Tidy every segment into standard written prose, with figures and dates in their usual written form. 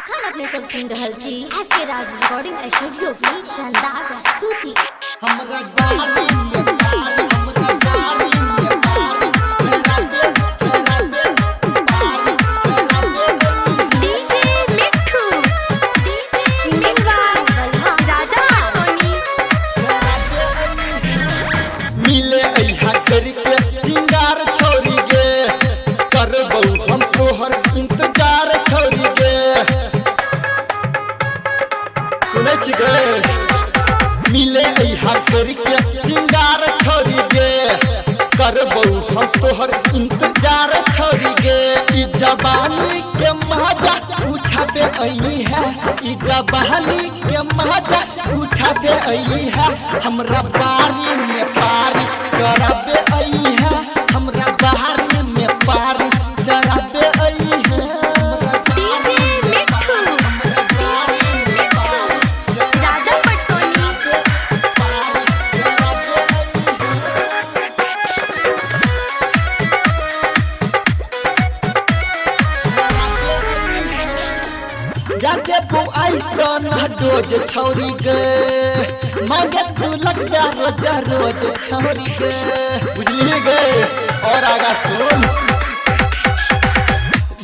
अखन अपने सब सुन रहल छी एस के राज रिकॉर्डिंग स्टूडियो की शानदार प्रस्तुति। हमरा बारी में पारी, हमरा बारी में पारी, चराबे चराबे पारी चराबे। DJ Mithu, DJ singing by Raja Soni. मिले अइहा करके सिंगार छोरी गे, करबौ हम तोहर इंतजार छोरी गे। सुनै छी गे? मिले अइहा करके सिंगार छोरी गे, करबौ हम तोहर इंतजार छोरी गे। ई जवानी के मजा उठाबे अइली है, ई जवानी के मजा उठाबे अइली है। हमरा बारी में पारी चराबे अइली है, हमरा बारी में पारी चराबे अइली है। डीजे मिठू, डीजे मिठू, राजा पटसोनी। पारी चराबे अइली है। जाके ऐसन डोज छौरी गे, मांगे तू लगता रोज रोज छौरी गे। बुझलिए गे? और आगा सुन,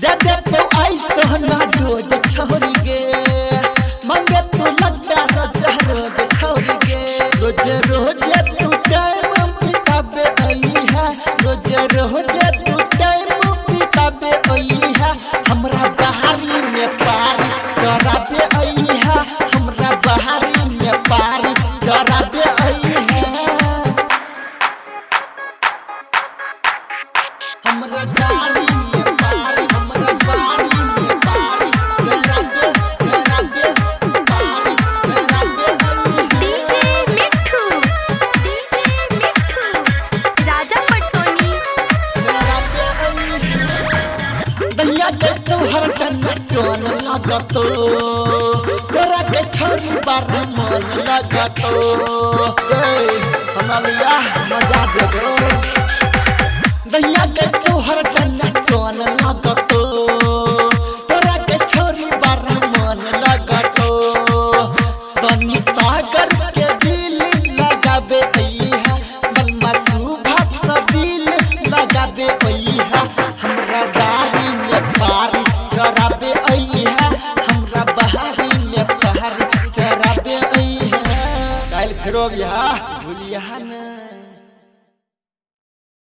दे दे ऐसन डोज छौरी गे, मांगे तू लगता रोज रोज छौरी गे। रोज रोज तू टाइम बिताबे आई है, रोज रोज तू टाइम बिताबे आई है। हमरा बाहरी में पारी चराबे आई है, हमरा बाहरी में पारी चराबे आई है। हमरा बारी में पारी, हमरा बारी में पारी चराबे चराबे पारी चराबे आई है। डीजे मिठू, डीजे मिठू, राजा पटसोनी। दैया के तोहर कन्ना टोन लागतो, तोरा के छोरी बार मन लागतो। ए, हमरा लिया मजा दे दो। दैया के तोहर कन्ना